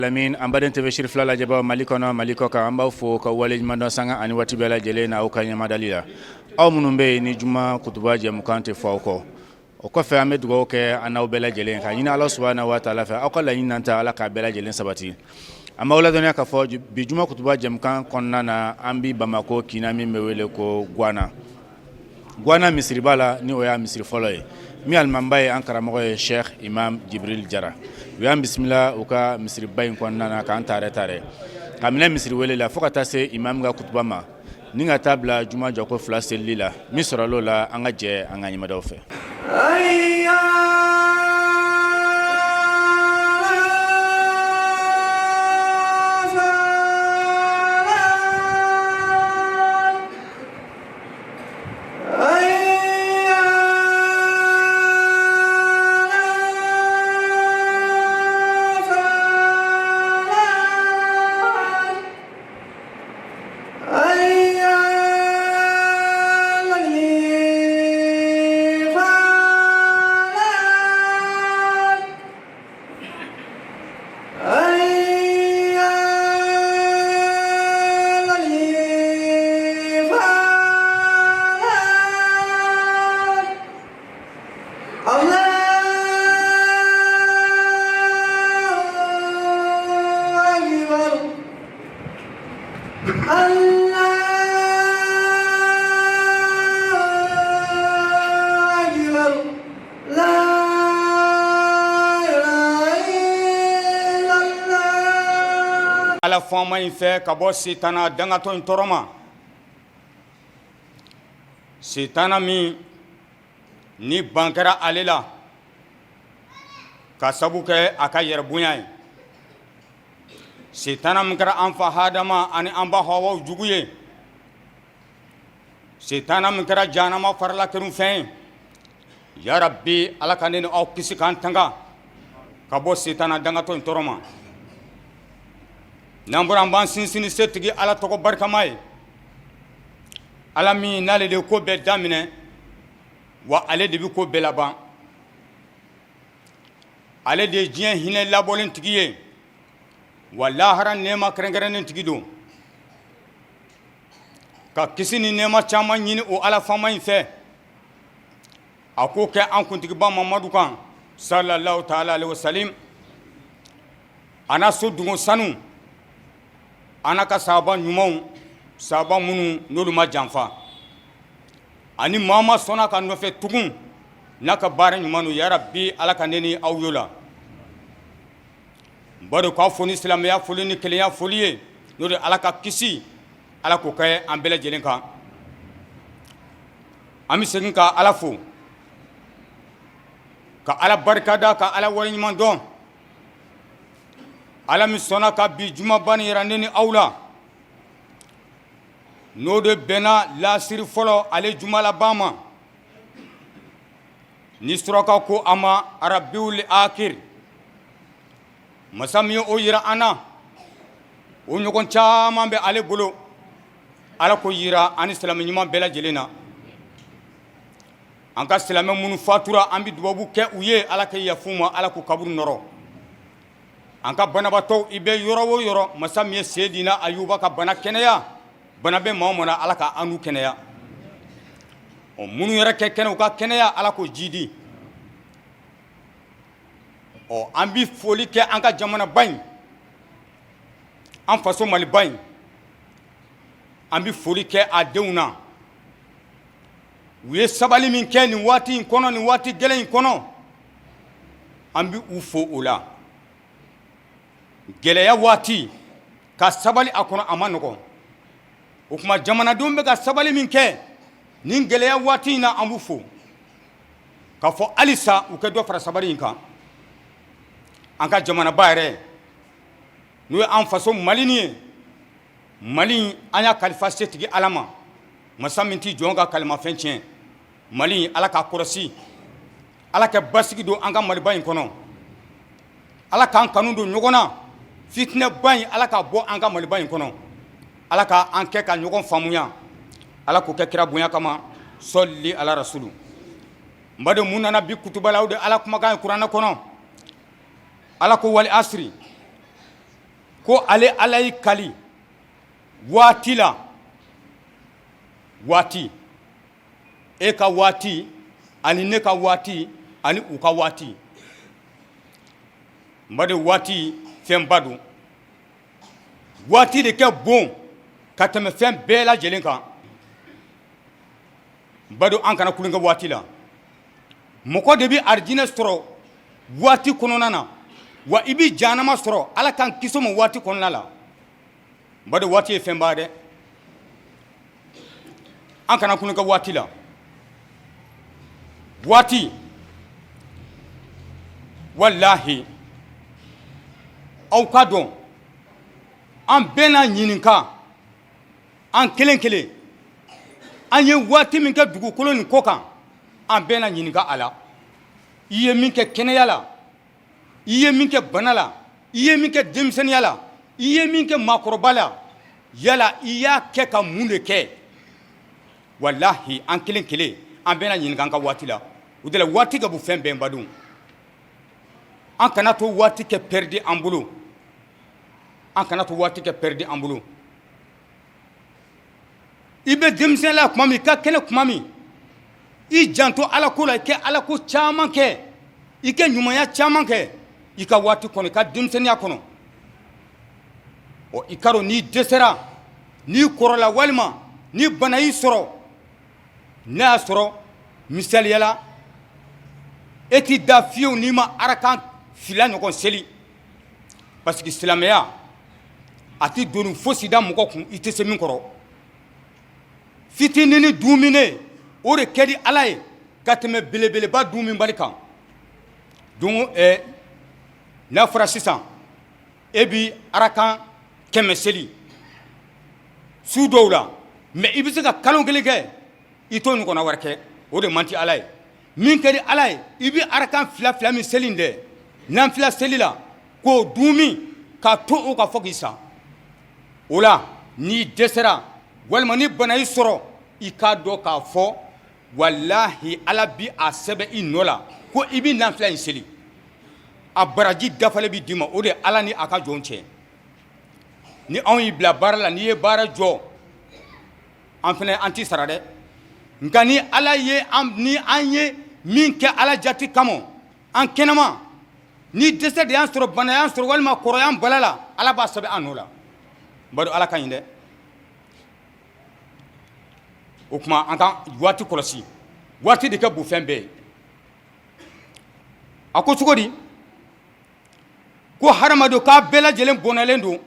Lamini an baden TV siri fila lajɛbaa Mali kɔnɔ Mali kɔ kan, an b'aw fo ka waleɲuman dɔn sanga ani waati bɛɛ lajɛlen na aw ka ɲɛmadali la. Aw minnu bɛ yen ni juma kutuba jɛmukan tɛ fɔ aw kɔ, o kɔfɛ an bɛ dugawu kɛ an n'aw bɛɛ lajɛlen ka ɲini Ala subahana wa taala fɛ, aw ka laɲini n'an ta Ala k'a bɛɛ lajɛlen sabati. An b'aw ladɔnniya k'a fɔ bi juma kutuba jɛmukan kɔnɔna na, an bi Bamakɔ kin min bɛ wele ko Guwana, Guwana misiriba la, ni o y'a misiri fɔlɔ ye min alimamiba ye an karamɔgɔ ye Sheikh Imam Jibril Jara. U y'an bisimila u ka misiriba in kɔnɔna na k'an taarɛ taarɛ ka minɛ misiri wele la fo ka taa se imam ka kutuba ma ni ka taa bila juma jɔko fila selili la. Min sɔrɔla o la, an ka jɛ an ka ɲɛmadaw fɛ. Ala faama in fɛ ka bɔ sitana dangatɔ in tɔɔrɔ ma, sitana min ni ban kɛra ale la ka sabu kɛ a ka yɛrɛbonya ye, sitana min kɛra an fa Hadama ani an ba Hawa jugu ye, Sitana min kɛra jahanama farila kerunfɛn ye, yarabi Ala ka ne ni aw kisi k'an tanga ka bɔ sitana dangatɔ in tɔɔrɔ ma. N'an bɔra, an b'an sinsin ni setigi Ala tɔgɔ barikama ye, Ala min n'ale de ye ko bɛɛ daminɛ, wa ale de bɛ ko bɛɛ laban. Ale de ye diɲɛ hinɛ labɔlen tigi ye, wa lahara nɛɛma kɛrɛnkɛrɛnnen tigi don. Ka kisi ni nɛɛma caman ɲini o Ala faama in fɛ, a k'o kɛ an kuntigiba Mamadu kan sallallahu taala alayhi wa salim, a n'a so dungo sanu, a n'a ka sahaba ɲumanw, sahaba minnu n'olu ma janfa, ani maa maa sɔnna ka nɔfɛ tugun n'a ka baara ɲuman don, yarabi Ala ka ne ni aw y'o la. N badenw, k'aw fo ni silamɛya foli ni kelenya foli ye, n'o de Ala ka kisi, Ala k'o kɛ an bɛɛ lajɛlen kan. An bɛ segin ka Ala fo, ka Ala barikada, ka Ala waleɲuman dɔn, Ala min sɔnna ka bi jumaba nin yira ne ni aw la, n'o de bɛnna lasiri fɔlɔ ale juma laban ma, ni suraka ko a ma arabiwuli akiri. Masa min ye o yira an na, o ɲɔgɔn caman bɛ ale bolo. Ala k'o yira an ni silamɛ ɲuman bɛɛ lajɛlen na. An ka silamɛ minnu fatura, an bɛ dubabu kɛ u ye, Ala ka yafa u ma, Ala k'u kaburu nɔrɔ. An ka banabaatɔw, i bɛ yɔrɔ o yɔrɔ, masa min ye Seyidina Ayuba ka bana kɛnɛya, bana bɛ maa o maa na, Ala ka an n'u kɛnɛya. Ɔ, minnu yɛrɛ kɛ kɛnɛ, u ka kɛnɛya, Ala k'o jidi. Ɔ, an bɛ foli kɛ an ka jamanaba in, an faso Maliba in, an bɛ foli kɛ a denw na. U ye sabali min kɛ nin waati in kɔnɔ, nin waati gɛlɛn in kɔnɔ, an bɛ u fo o la. Gɛlɛya waati ka sabali a kɔnɔ, a man nɔgɔn. O tuma jamanadenw bɛ ka sabali min kɛ nin gɛlɛya waati in na, an b'u fo k'a fɔ halisa u ka dɔ fara sabali in kan. An ka jamanaba yɛrɛ, n'o ye an faso Mali nin ye, Mali, an y'a kalifa setigi Ala ma, masa min tɛ jɔn ka kalimafɛn tiɲɛ. Mali, Ala k'a kɔlɔsi, Ala ka basigi don an ka Maliba in kɔnɔ, Ala k'an kanu don ɲɔgɔn na, fitinɛba in, Ala k'a bɔ an ka Maliba in kɔnɔ, Ala k'an kɛ ka ɲɔgɔn faamuya, Ala k'o kɛ kira bonya kama, sɔli ala rasulu. N badenw, mun nana bi kutuba la, o de Ala kumakan ye kuranɛ kɔnɔ. Ala ko wali asiri. Ko ale Ala y'i kali waati la, waati, e ka waati ani ne ka waati ani u ka waati. N baden, waati fɛnba don. Waati de ka bon ka tɛmɛ fɛn bɛɛ lajɛlen kan. N baden, an kana tulonkɛ waati la. Mɔgɔ de bɛ arijinɛ sɔrɔ waati kɔnɔna na, wa i bɛ jahanama sɔrɔ, Ala k'an kisi o ma, waati kɔnɔna la. N baden, waati ye fɛnba dɛ. An kana tulonkɛ waati la. Waati, walahi, aw ka dɔn, an bɛɛ na ɲininka an kelen kelen. An ye waati min kɛ dugukolo nin kɔ kan, an bɛɛ na ɲininka a la. I ye min kɛ kɛnɛya la, i ye min kɛ bana la, i ye min kɛ denmisɛnninya la, i ye min kɛ maakɔrɔba la, yala i y'a kɛ ka mun de kɛ? Walahi, an kelen kelen, an bɛna ɲininka an ka waati la. O de la, waati ka bon fɛn bɛɛ. Badenw, an kana to waati kɛ perdu an bolo. An kana to waati kɛ perdu an bolo. I bɛ denmisɛnya la tuma min, i ka kɛnɛ tuma min, i janto Ala ko la, i kɛ Ala ko caman kɛ, i kɛ ɲumanya caman kɛ i ka waati kɔnɔ, i ka denmisɛnninya kɔnɔ. Ɔ, i ka dɔn, n'i dɛsɛra, n'i kɔrɔla, walima ni bana y'i sɔrɔ, n'a y'a sɔrɔ misaliya la, e t'i da fiyewu n'i ma arakan 2 ɲɔgɔn seli, parce que silamɛya a tɛ doni fosi da mɔgɔ kun i tɛ se min kɔrɔ. Fitinini dumuni, o de ka di Ala ye ka tɛmɛ belebeleba dumunibali kan. Donc n'a fɔra sisan e bɛ arakan 100 seli su dɔw la, mais i bɛ se ka kalo kelen kɛ i t'o ɲɔgɔnna wɛrɛ kɛ, o de man di Ala ye. Min ka di Ala ye, i bɛ arakan fila fila min seli dɛ nafila seli la, k'o dumi ka to o ka fɔ k'i sa. O la, n'i dɛsɛra walima ni bana y'i sɔrɔ, i k'a dɔn k'a fɔ walahi, Ala bi a sɛbɛn i nɔ la ko i bɛ nafila in seli, a baraji dafalen bɛ d'i ma. O de ye Ala ni a ka jɔn cɛ. Ni anw y'i bila baara la, n'i ye baara jɔ, an fana an t'i sara dɛ. Nka ni Ala ye an, ni an ye min kɛ Ala jati kama, an kɛnɛma, ni dɛsɛ de y'an sɔrɔ, bana y'an sɔrɔ, walima kɔrɔ y'an bala la, Ala b'a sɛbɛn an nɔ la. Bari Ala ka ɲi dɛ. O tuma, an ka waati kɔlɔsi. Waati de ka bon fɛn bɛɛ ye. A ko cogo di? Ko hadamadenw k'a bɛɛ lajɛlen bɔnɛlen don.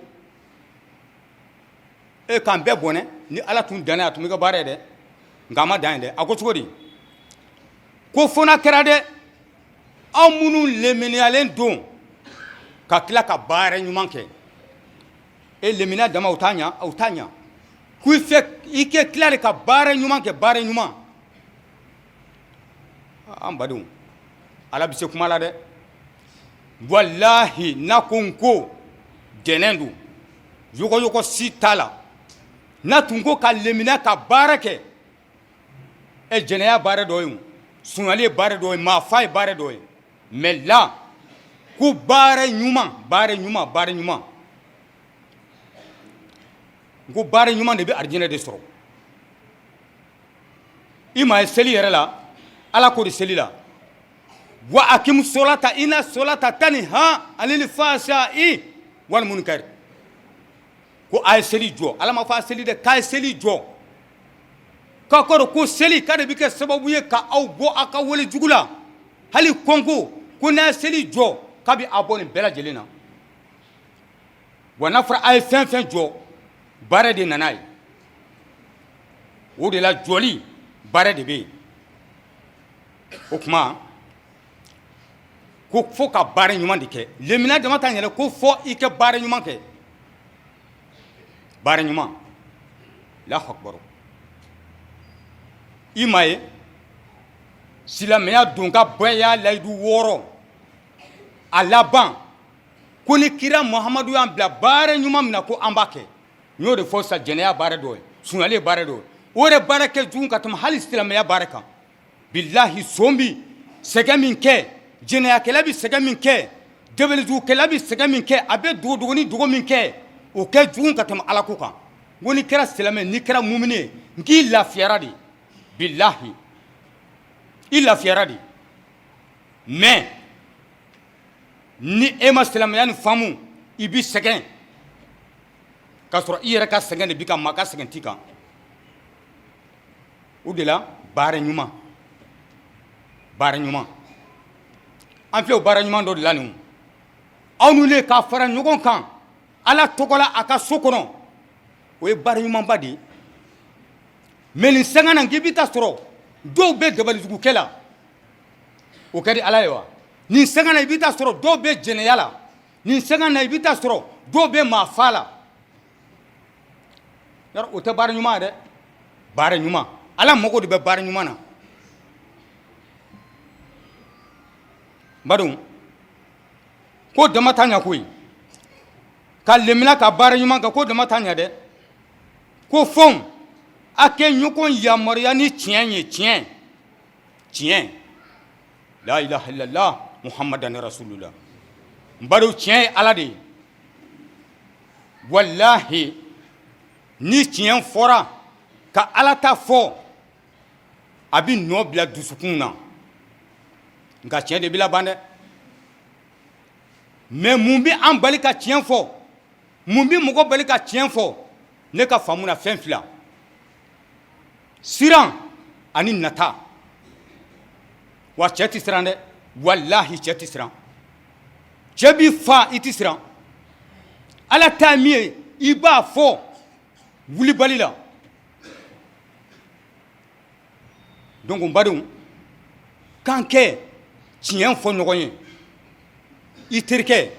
E k'an bɛɛ bɔnɛ, ni Ala tun danna, a tun bɛ kɛ baara ye dɛ. Nka a ma dan ye dɛ. A ko cogo di? Ko fo n'a kɛra dɛ, aw minnu leminiyalen don ka tila ka baara ɲuman kɛ. E, leminiya dama, o t'a ɲa, o t'a ɲa. Ko i fɛ i kɛ tila de ka baara ɲuman kɛ, baara ɲuman. An badenw, Ala bɛ se kuma la dɛ. Walahi, n'a ko n ko dɛnɛn don, yɔgɔyɔgɔ si t'a la. N'a tun ko ka leminiya ka baara kɛ, e, jɛnɛya baara dɔ ye, sonyali ye baara dɔ ye, maafa ye baara dɔ ye. Mais la ko baara ɲuman, baara ɲuman, baara ɲuman, n ko baara ɲuman de bɛ arijinɛ de sɔrɔ. I ma ye seli yɛrɛ la, Ala ko de seli la: wa akimu solata ina solata taniha anil fasai wal munkar. Ko a ye seli jɔ. Ala ma fɔ a seli dɛ, k'a ye seli jɔ. K'a kɔrɔ ko seli k'a de bɛ kɛ sababu ye ka aw bɔ aw ka wale jugu la. Hali kɔnko ko n'a ye seli jɔ, k'a bɛ aw bɔ nin bɛɛ lajɛlen na. Wa n'a fɔra a ye fɛn fɛn jɔ, baara de nana ye. O de la, jɔli baara de bɛ yen. O tuma, ko fo ka baara ɲuman de kɛ. Lemina dama t'a yɛrɛ, ko fɔ i kɛ baara ɲuman kɛ, baara ɲuman. Allahu akbar. I ma ye, silamɛya don ka bɛɛ y'a layidu 6, a laban ko ni kira Muhamadu y'an bila baara ɲuman min na, ko an b'a kɛ. N y'o de fɔ sisan, jɛnɛya baara dɔ ye, sonyali ye baara dɔ ye. O yɛrɛ baara kɛ jugu ka tɛmɛ hali silamɛya baara kan. Bilahi, son bi sɛgɛn min kɛ, jɛnɛyakɛla bi sɛgɛn min kɛ, Dabalijugukɛla bɛ sɛgɛn min kɛ, a bɛ dogodogoni dogo min kɛ, o ka jugu ka tɛmɛ ala ko kan. N ko n'i kɛra silamɛ, n'i kɛra mumini ye, n k'i lafiyara de, bilahi i lafiyara de. Mais ni e ma silamɛya nin faamu, i bɛ sɛgɛn k'a sɔrɔ i yɛrɛ ka sɛgɛn de b'i kan, maa ka sɛgɛn t'i kan. O de la baara ɲuman, baara ɲuman, an filɛ o baara ɲuman dɔ de la nin. Aw ni ne ka fara ɲɔgɔn kan Ala tɔgɔ la a ka so kɔnɔ, o ye baara ɲumanba de ye. Mais nin sanga na, k'i bɛ taa sɔrɔ dɔw bɛ dabalijugukɛ la, o ka di Ala ye wa? Nin sanga na, i bɛ taa sɔrɔ dɔw bɛ jɛnɛya la. Nin sanga na, i bɛ taa sɔrɔ dɔw bɛ maa fa la. Yarɔ, o tɛ baara ɲuman ye dɛ. Baara ɲuman, Ala mago de bɛ baara ɲuman na. N badenw, ko dama t'a ɲɛ koyi, ka lemina ka baara ɲuman kɛ, ko dama t'a ɲɛ dɛ. Ko fɛnw a kɛ ɲɔgɔn yamaruya ni tiɲɛ ye, tiɲɛ, tiɲɛ, la ilaha illallah muhammadan rasulullah. N badenw, tiɲɛ ye Ala de ye. Walahi, ni tiɲɛ fɔra, ka Ala ta fɔ, a bɛ nɔ bila dusukun na, nka tiɲɛ de bɛ laban dɛ. Mais mun bɛ an bali ka tiɲɛ fɔ? Mun bɛ mɔgɔ bali ka tiɲɛ fɔ? Ne ka faamu na, fɛn fila: siran ani nata. Wa cɛ tɛ siran dɛ, walahi cɛ tɛ siran. Cɛ b'i fa, i tɛ siran. Ala ta min ye, i b'a fɔ wulibali la. Donc n badenw, k'an kɛ tiɲɛ fɔ ɲɔgɔn ye. I terikɛ,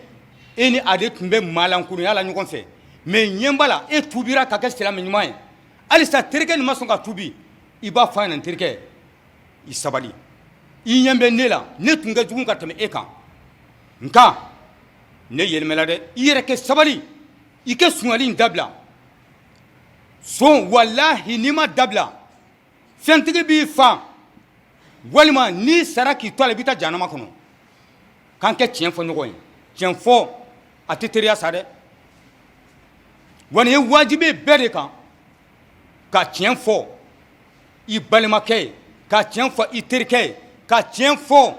e ni ale tun bɛ maalankurunya la ɲɔgɔn fɛ, mais ɲɛ b'a la e tubira ka kɛ silamɛ ɲuman ye, halisa terikɛ nin ma sɔn ka tubi, i b'a fɔ a ɲɛna: n terikɛ, i sabali, i ɲɛ bɛ ne la, ne tun ka jugu ka tɛmɛ e kan, nka ne yɛlɛmɛla dɛ. I yɛrɛ kɛ sabali, i kɛ sonyali in dabila. Son, walahi n'i ma dabila, fɛntigi b'i fa, walima n'i sara k'i to a la, i bɛ taa jahanama kɔnɔ. K'an kɛ tiɲɛ fɔ ɲɔgɔn ye. Tiɲɛ fɔ, a tɛ teriya sa dɛ. Wa nin ye wajibi bɛɛ de kan, ka tiɲɛ fɔ i balimakɛ ye, ka tiɲɛ fɔ i terikɛ ye, ka tiɲɛ fɔ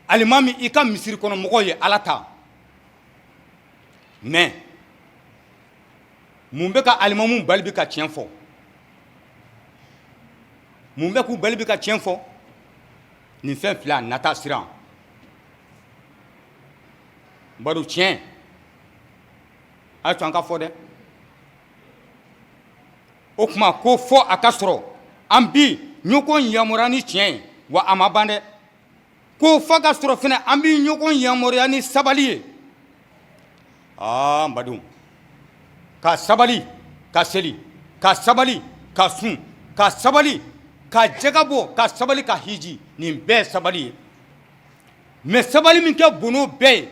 alimami i ka misiri kɔnɔ mɔgɔw ye, Ala ta. Mais mun bɛ ka alimamu bali bi ka tiɲɛ fɔ? Mun bɛ k'u bali bi ka tiɲɛ fɔ? Nin fɛn fila: nata, siran. Baro tiɲɛ, a ye to an ka fɔ dɛ. O tuma ko fɔ a ka sɔrɔ an bi ɲɔgɔn yamaruya ni tiɲɛ ye. Wa a ma ban dɛ. Ko fɔ ka sɔrɔ fana an bi ɲɔgɔn yamaruya ni sabali ye. Aa, n badenw, ka sabali ka seli, ka sabali ka sun, ka sabali ka jaga bɔ, ka sabali ka hiji, nin bɛɛ sabali ye. Mais sabali min kɛ bon n'o bɛɛ ye,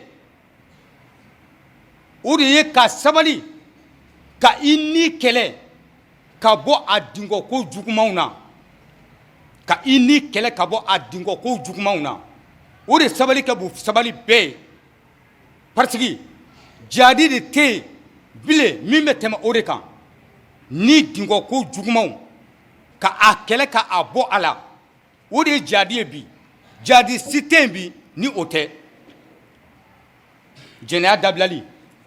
o de ye ka sabali ka i ni kɛlɛ ka bɔ a dingɔ ko jugumanw na, ka i ni kɛlɛ ka bɔ a dingɔ ko jugumanw na. O de sabali ka bon sabali bɛɛ ye, parce que jadi de tɛ yen bilen min bɛ tɛmɛ o de kan. Ni dingɔ ko jugumanw, ka a kɛlɛ ka a bɔ a la, o de ye jadi ye bi. Jadi si tɛ yen bi ni o tɛ. Jɛnɛya dabilali,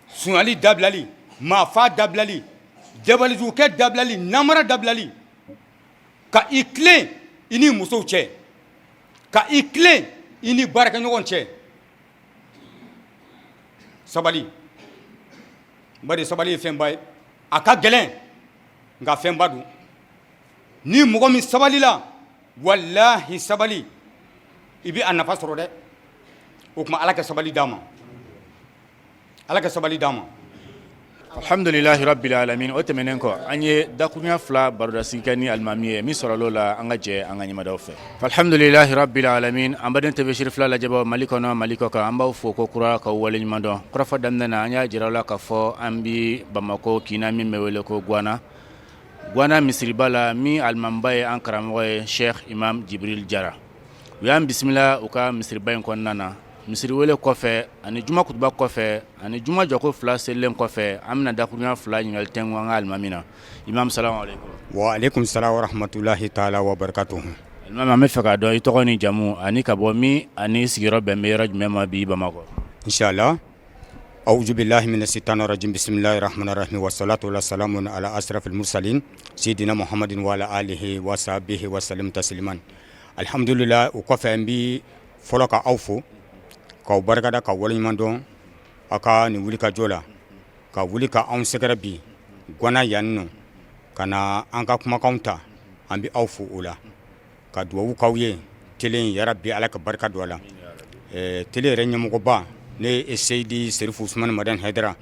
sonyali dabilali, maafa dabilali, dabalijugukɛ dabilali, namara dabilali, ka i tilen i ni musow cɛ, ka i tilen i ni baarakɛɲɔgɔn cɛ. Sabali, bari sabali ye fɛnba ye. A ka gɛlɛn, nka fɛnba don. Ni mɔgɔ min sabalila, walahi sabali, i bɛ a nafa sɔrɔ dɛ. O tuma Ala ka sabali d'an ma, Ala ka sabali d'an ma. Alhamdulilahi rabbil alamin. O tɛmɛnen kɔ, an ye dakurunya fila barodasigi kɛ ni alimami ye. Min sɔrɔla o la, an ka jɛ an ka ɲɛmadaw fɛ. Alhamdulilahi rabbil alamin. An baden TV Siri fila lajɛbaaw Mali kɔnɔ, Mali kɔ kan, an b'aw fo ko kura ka waleɲuman dɔn. Kɔrɔfɔ daminɛ na, an y'a jira aw la k'a fɔ an bi Bamakɔ kin min bɛ wele ko Guwana, Guwana misiriba la, min alimamiba ye an karamɔgɔ ye, Sheikh Imam Jibril Jara. U y'an bisimila u ka misiriba in kɔnɔna na. Misiriwele kɔfɛ ani juma kutuba kɔfɛ ani juma jɔko fila selilen kɔfɛ, an bɛna dakurunya fila ɲininkali tɛnku an ka alimami na. Imam, salamu aleykum. Wa aleykum salam wa rahmatulahi taala wa barakatuhu. Alimami, an bɛ fɛ k'a dɔn i tɔgɔ ni jamu ani ka bɔ min ani sigiyɔrɔ bɛn bɛ yɔrɔ jumɛn ma bi Bamakɔ? Inshallah. Auzu billahi mina shaitani rajim bismillahir rahmanir rahim wa salatu wa salamu ala asrafil mursalin sayyidina Muhammadin wa ala alihi wa sahbihi wa sallim tasliman. Alhamdulillah, o kɔfɛ n bi fɔlɔ ka aw fo k'aw barikada, ka waleɲuman dɔn aw ka nin wulikajɔ la, ka wuli ka anw sɛgɛrɛ bi Gwana yan nɔ ka na an ka kumakanw ta. An bɛ aw fo o la, ka dugawu k'aw ye télé in, yarabi Ala ka barika don a la. Télé yɛrɛ ɲɛmɔgɔba ne ye Seyidi Serifu Usumani Madani Hayidara,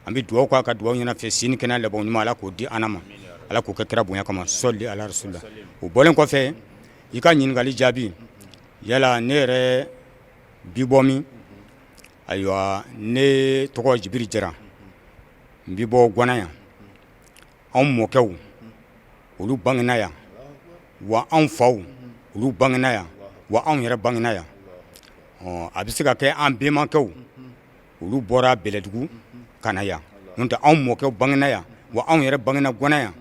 an bɛ dugawu k'a ka dugawu ɲini a fɛ, si ni kɛnɛya laban ɲuman, Ala k'o di an ma, Ala k'o kɛ kira bonya kama, sɔli ala rasulila. O bɔlen kɔfɛ, i ka ɲininkali jaabi, yala ne yɛrɛ bi bɔ min? Ayiwa, ne tɔgɔ Jibiri Jara, n bi bɔ Gwana yan. Anw mɔkɛw olu bangena yan, wa anw faw olu bangena yan, wa anw yɛrɛ bangena yan. Ɔ, a bɛ se ka kɛ an bɛnbakɛw olu bɔra Bɛlɛdugu ka na yan, n'o tɛ anw mɔkɛw bangena yan, wa anw yɛrɛ bangena Gwana yan,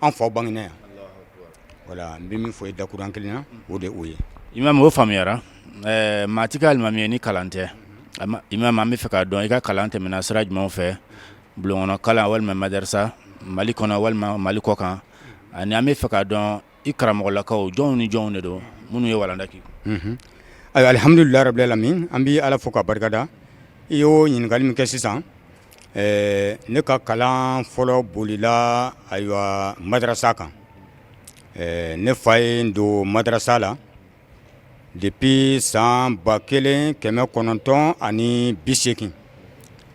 an faw bangena yan. Voilà, n bɛ min fɔ i dakuruɲɛ kelen na, o de o ye. Imam, o faamuyara. Maa tɛ kɛ alimami ye ni kalan tɛ. Imam, an bɛ fɛ k'a dɔn i ka kalan tɛmɛna sira jumɛnw fɛ, bulonkɔnɔ kalan walima madarasa, Mali kɔnɔ walima Mali kɔ kan, ani an bɛ fɛ k'a dɔn i karamɔgɔlakaw jɔnw ni jɔnw de don minnu ye walanda k'i kun. Ayiwa, alhamdulilahi rabil alamin, an bɛ Ala fo ka barikada. I y'o ɲininkali min kɛ sisan, ne ka kalan fɔlɔ bolila, ayiwa, madarasa kan. Ne fa ye n don madarasa la depuis san 1980.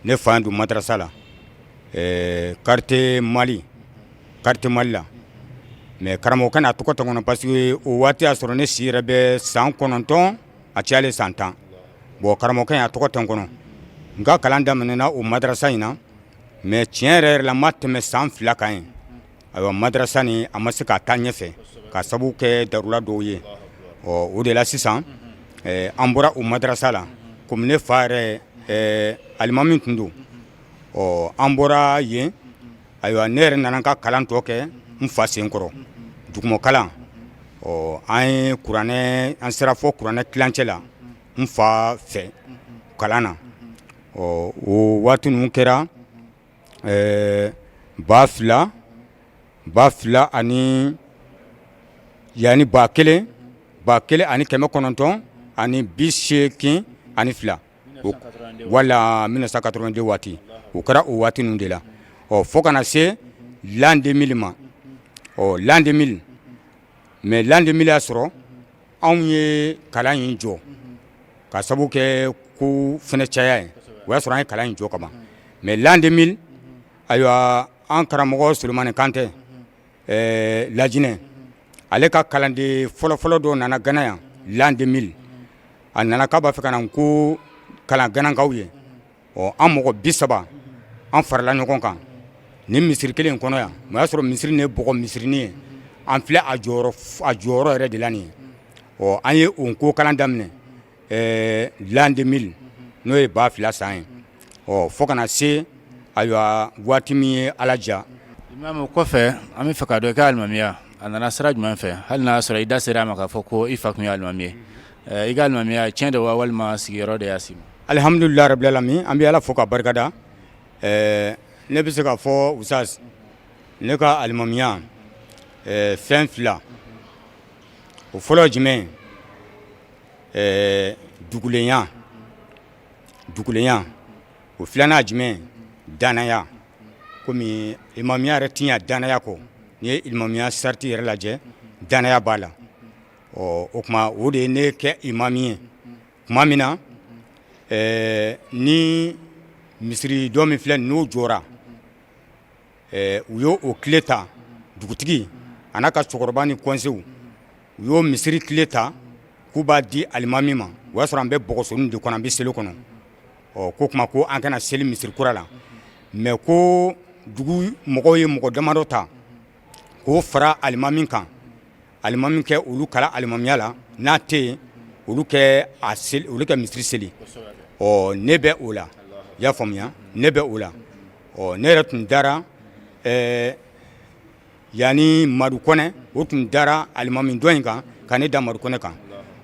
Ne fa ye n don madarasa la quartier Mali, quartier Mali la. Mais karamɔgɔkɛ n'a tɔgɔ tɛ n kɔnɔ, parce que o waati y'a sɔrɔ ne si yɛrɛ bɛ san 9, a cayalen san 10. Bon, karamɔgɔkɛ a tɔgɔ tɛ n kɔnɔ. N ka kalan daminɛna o madarasa in na, mais tiɲɛ yɛrɛ yɛrɛ la, n ma tɛmɛ san 2 kan yen. Ayiwa, madarasa nin a ma se ka taa ɲɛfɛ ka sabu kɛ darura dɔw ye. Ɔ, o de la sisan an bɔra o madarasa la, komi ne fa yɛrɛ alimami tun don. Ɔ, an bɔra yen. Ayiwa, ne yɛrɛ nana n ka kalan tɔ kɛ n fa sen kɔrɔ, duguma kalan. Ɔ, an ye kuranɛ, an sera fɔ kuranɛ tilancɛ la n fa fɛ kalan na. Ɔ, o waati ninnu kɛra 2000, 2000 ani yanni 1000, 1982, wala 1982 waati. O kɛra o waati ninnu de la. Ɔ, fo kana se l'an 2000 ma. Ɔ, l'an 2000, mais l'an 2000 y'a sɔrɔ anw ye kalan in jɔ ka sabu kɛ ko fɛnɛ caya ye. O y'a sɔrɔ an ye kalan in jɔ kaban. Mais l'an 2000, ayiwa, an karamɔgɔ Solomani Kantɛ Lajinɛ, ale ka kalanden fɔlɔfɔlɔ dɔ nana Gana yan l'an 2000. A nana k'a b'a fɛ ka na ko kalan Ganakaw ye. Ɔ, an mɔgɔ 30, an farala ɲɔgɔn kan ni misiri kelen in kɔnɔ yan. O y'a sɔrɔ misiri nin ye bɔgɔ misirinin ye, an filɛ a jɔyɔrɔ, a jɔyɔrɔ yɛrɛ de la nin ye. Ɔ, an ye o ko kalan daminɛ l'an 2000, n'o ye 2000 san ye. Ɔ, fo kana se, ayiwa, waati min ye Ala diya. Imam, o kɔfɛ an bɛ fɛ k'a dɔn i ka alimamiya a nana sira jumɛn fɛ, hali n'a y'a sɔrɔ i da sera a ma k'a fɔ ko i fa tun ye alimami ye. I ka alimamiya tiɲɛ de wa walima sigiyɔrɔ de y'a s'i ma? Alihamdulilahi rabil alamin, an bɛ Ala fo ka barikada. Ne bɛ se k'a fɔ Usaz, ne ka alimamiya fɛn fila, o fɔlɔ jumɛn? Dugulenya, dugulenya. O filanan jumɛn? Danaya. Komi imamiya yɛrɛ tɛ ɲɛ danaya kɔ. N'i ye imamiya sariti yɛrɛ lajɛ, danaya b'a la. Ɔ, o tuma o de ye ne kɛ imami ye tuma min na, ni misiri dɔ min filɛ, n'o jɔra, u y'o o clé ta, dugutigi a n'a ka cɛkɔrɔba ni conseil, u y'o misiri clé ta k'u b'a di alimami ma. O y'a sɔrɔ an bɛ bɔgɔsonin de kɔnɔ, an bɛ seli kɔnɔ. Ɔ, ko tuma ko an kana seli misiri kura la, mais ko dugu mɔgɔw ye mɔgɔ damadɔ ta k'o fara alimami kan, alimami kɛ olu kala alimamiya la, n'a tɛ yen. olu kɛ a seli, olu kɛ misiri seli. Ɔ ne bɛ o la, i y'a faamuya, ne bɛ o la. Ɔ ne yɛrɛ tun dara yanni Madu Kɔnɛ, o tun dara alimami dɔ in kan ka ne da Madu Kɔnɛ kan.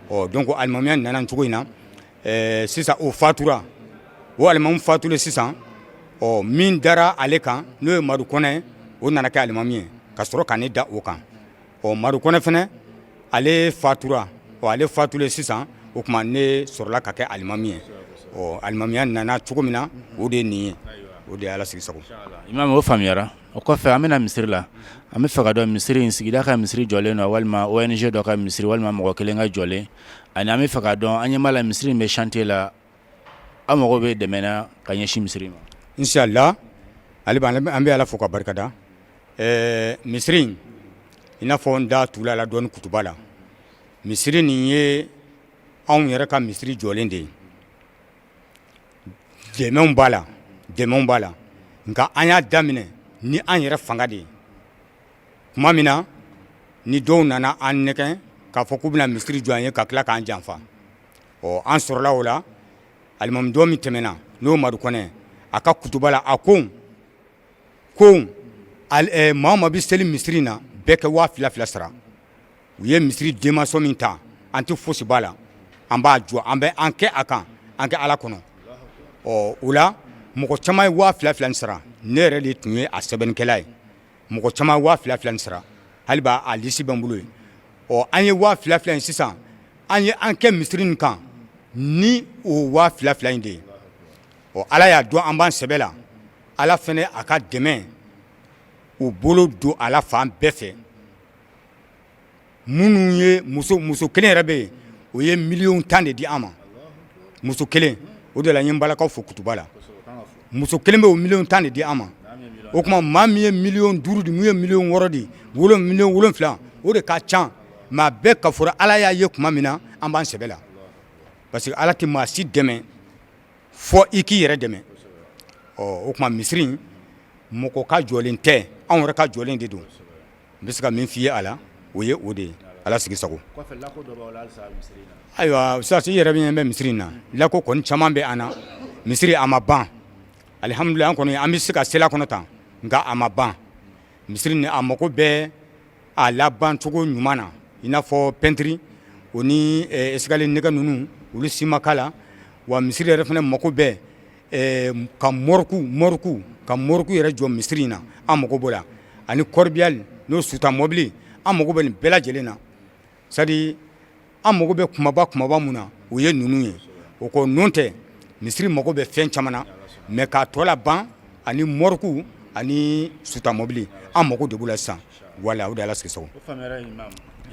Ɔ donc alimamiya nana cogo in na. Sisan o fatura, o alimamu fatulen sisan, ɔ min dara ale kan, n'o ye Madu Kɔnɛ, o nana kɛ alimami ye ka sɔrɔ ka ne da o kan. Ɔ Madu Kɔnɛ fana, ale fatura. Ɔ ale fatulen sisan, o tuma ne sɔrɔla ka kɛ alimami ye. Ɔ alimamiya nana cogo min na, o de ye nin ye, o de ye Ala sigi sago. Imam, o faamuyara. O kɔfɛ, an bɛna misiri la. An bɛ fɛ ka dɔn, misiri in, sigida ka misiri jɔlen don walima ONG dɔ ka misiri walima mɔgɔ kelen ka jɔlen? Ani an bɛ fɛ ka dɔn, an ɲɛ b'a la misiri in bɛ chantier la, aw mago bɛ dɛmɛ na ka ɲɛsin misiri ma? Inshallah, ale an bɛ Ala fo ka barikada. Misiri in, i n'a fɔ n da tula la dɔɔni kutuba la, misiri nin ye anw yɛrɛ ka misiri jɔlen de ye. Dɛmɛw b'a la, dɛmɛw b'a la, nka an y'a daminɛ ni an yɛrɛ fanga de ye. Tuma min na ni dɔw nana an nɛgɛn k'a fɔ k'u bɛna misiri jɔ an ye ka tila k'an janfa, ɔ an sɔrɔla o la. Alimami dɔ min tɛmɛna, n'o Madu Kɔnɛ, a ka kutuba la, a ko ko maa o maa bɛ seli misiri in na, bɛɛ kɛ 2000 2000 sara. U ye misiri denmaso min ta, an tɛ fosi b'a la, an b'a jɔ, an bɛ an kɛ a kan, an kɛ Ala kɔnɔ. Ɔ o la, mɔgɔ caman ye 2000 2000 nin sara. Ne yɛrɛ de tun ye a sɛbɛnnikɛla ye. Mɔgɔ caman ye 2000 2000 nin sara, hali b'a a lisi bɛ n bolo yen. Ɔ an ye 2000 2000 in sisan, an ye an kɛ misiri nin kan ni o 2000 2000 in de ye. Ɔ Ala y'a dɔn an b'an sɛbɛ la. Ala fana a ka dɛmɛ u bolo don a la fan bɛɛ fɛ. Minnu ye muso kelen yɛrɛ bɛ yen, o ye miliyɔn 10 de di an ma, muso kelen. O de la n ye n balakaw fo kutuba la. Muso kelen bɛ, o miliyɔn 10 de di an ma. O tuma maa min ye miliyɔn 5 di, min ye miliyɔn 6 di, miliyɔn 7, o de ka ca. Maa bɛɛ ka fɔra Ala y'a ye tuma min na an b'an sɛbɛ la, parce que Ala tɛ maa si dɛmɛ fɔ i k'i yɛrɛ dɛmɛ. Ɔ o tuma misiri, mɔgɔ ka jɔlen tɛ, anw yɛrɛ ka jɔlen de don. N bɛ se ka min f'i ye a la, o ye o de ye. Ala sigi sago. Ayiwa, sisan i yɛrɛ min bɛ misiri in na, lako kɔni caman bɛ an na. Misiri a ma ban, alihamudulila. An kɔni an bɛ se ka seli kɔnɔ tan, nka a ma ban. Misiri ni a mago bɛ a laban cogo ɲuman na, i n'a fɔ pɛntiri, o ni escalier nɛgɛ ninnu, olu si ma k'a la. Wa misiri yɛrɛ fana mako bɛ ka morgue, ka morgue yɛrɛ jɔ misiri in na, an mago b'o la, ani corbillard, n'o suta mɔbili. An mago bɛ nin bɛɛ lajɛlen na. C'est an mago bɛ kumaba kumaba mun na, o ye ninnu ye. O ko ninnu tɛ, misiri mago bɛ fɛn caman na, mais k'a tɔ la ban ani morgue ani suta mɔbili, an mago de b'u la sisan. Wala o de Ala sigi sago.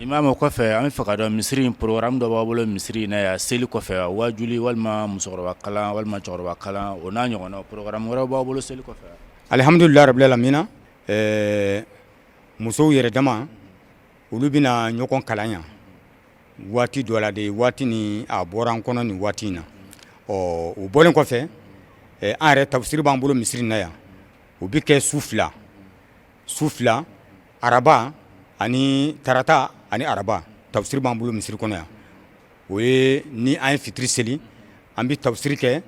Imam, o kɔfɛ, an bɛ fɛ ka dɔn, misiri in, programme dɔ b'a bolo misiri in na yan seli kɔfɛ, wajuli walima musokɔrɔba kalan walima cɛkɔrɔba kalan, o n'a ɲɔgɔnna, programme wɛrɛw b'aw bolo seli kɔfɛ? Alihamudulila rabbil alamina. Musow yɛrɛ dama, olu bɛna ɲɔgɔn kalan yan waati dɔ la de. Waati ni a bɔra an kɔnɔ nin waati in na. Ɔ o bɔlen kɔfɛ, an yɛrɛ tafsiri b'an bolo misiri in na yan. O bɛ kɛ su fila su fila, araba ani tarata ani araba, tafsiri b'an bolo misiri kɔnɔ yan. O ye ni an ye fitiri seli, an bɛ tafsiri kɛ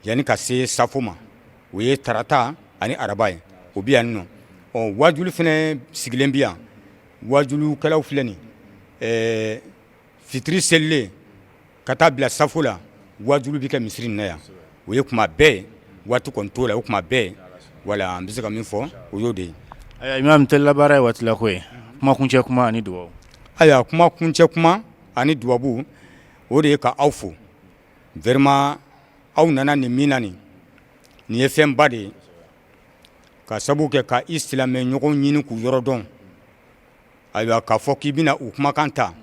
yanni ka se safo ma. O ye tarata ani araba ye, o bɛ yan nɔ. Ɔ wajulu fana sigilen bɛ yan, wajulukɛlaw filɛ nin. Fitiri selilen ka taa bila safo la, wajulu bɛ kɛ misiri in na yan. O ye kuma bɛɛ, waati kɔni t'o la, o kuma bɛɛ. Wala an bɛ se ka min fɔ, o y'o de ye. Ayiwa imam, telilabaara ye waati la ko ye. Kuma kuncɛ kuma ani dugawu. Ayiwa, kuma kuncɛ kuma ani dubabu, o de ye ka aw fo vraiment. Aw nana nin min na, nin ye fɛnba de ye, ka sabu kɛ ka i silamɛ ɲɔgɔn ɲini k'u yɔrɔ dɔn. Ayiwa, k'a fɔ k'i bɛna u kumakan ta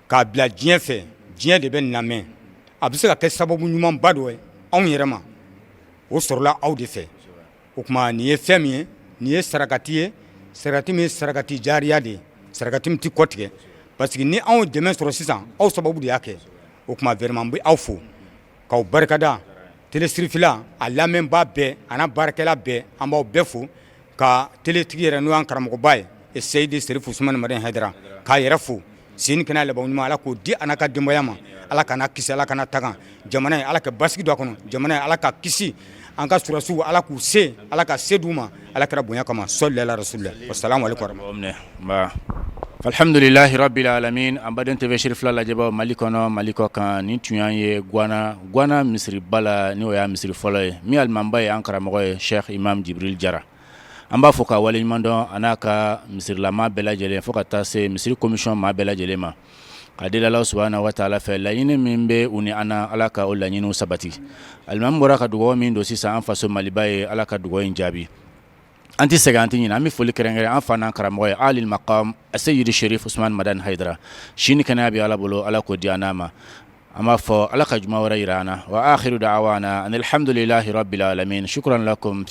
k'a bila diɲɛ fɛ, diɲɛ de bɛ lamɛn, a bɛ se ka kɛ sababu ɲumanba dɔ ye anw yɛrɛ ma. O sɔrɔla aw de fɛ. O tuma nin ye fɛn min ye, nin ye sarakati ye, sarakati min ye sarakati jariya de ye, sarakati min tɛ kɔ tigɛ, parce que ni anw dɛmɛ sɔrɔ sisan, aw sababu de y'a kɛ. O tuma vraiment n bɛ aw fo k'aw barikada. Télé Sirifila a lamɛnbaa bɛɛ a n'a baarakɛla bɛɛ, an b'aw bɛɛ fo, ka teletigi yɛrɛ, n'o y'an karamɔgɔba ye, Seyidi Serifu Usumani Madani Hayidara, k'a yɛrɛ fo. Si ni kɛnɛya laban ɲuman, Ala k'o di a n'a ka denbaya ma. Ala k'an kisi, Ala k'an tanga. Jamana in, Ala ka basigi don a kɔnɔ. Jamana in, Ala ka kisi. An ka sɔrɔdasiw, Ala k'u se, Ala ka se d'u ma, Ala kira bonya kama. Sɔli ala rasulila wa salamu aleykum. Alhamdulilahi rabbil alamin. An baden TV Cherifla lajɛbaw Mali kɔnɔ, Mali kɔ kan, nin tun y'an ye Guana, Guana misiriba la, n'o y'a misiri fɔlɔ ye, min alimamiba ye an karamɔgɔ ye, Sheikh Imam Jibril Jara. An b'a fo ka waleɲuman dɔn, a n'a ka misirilama bɛɛ lajɛlen, fo ka taa se misiri commission maa bɛɛ lajɛlen ma, ka deli Ala subahana wa taala fɛ, laɲini min bɛ u ni an na, Ala ka o laɲiniw sabati. Alimami bɔra ka dugawu min don sisan an faso Maliba ye, Ala ka dugawu in jaabi. An tɛ sɛgɛn, an tɛ ɲinɛ. An bɛ foli kɛrɛnkɛrɛn an fa n'an karamɔgɔ ye, Alil Maqam Aseyidi Sherif Usman Madani Hayidara. Si ni kɛnɛya bɛ Ala bolo, Ala k'o di an n'a ma. An b'a fɔ Ala ka juma wɛrɛ jira an na. Wa akhiru da'wana anilhamdulilahi rabbil alamin. Shukran lakum.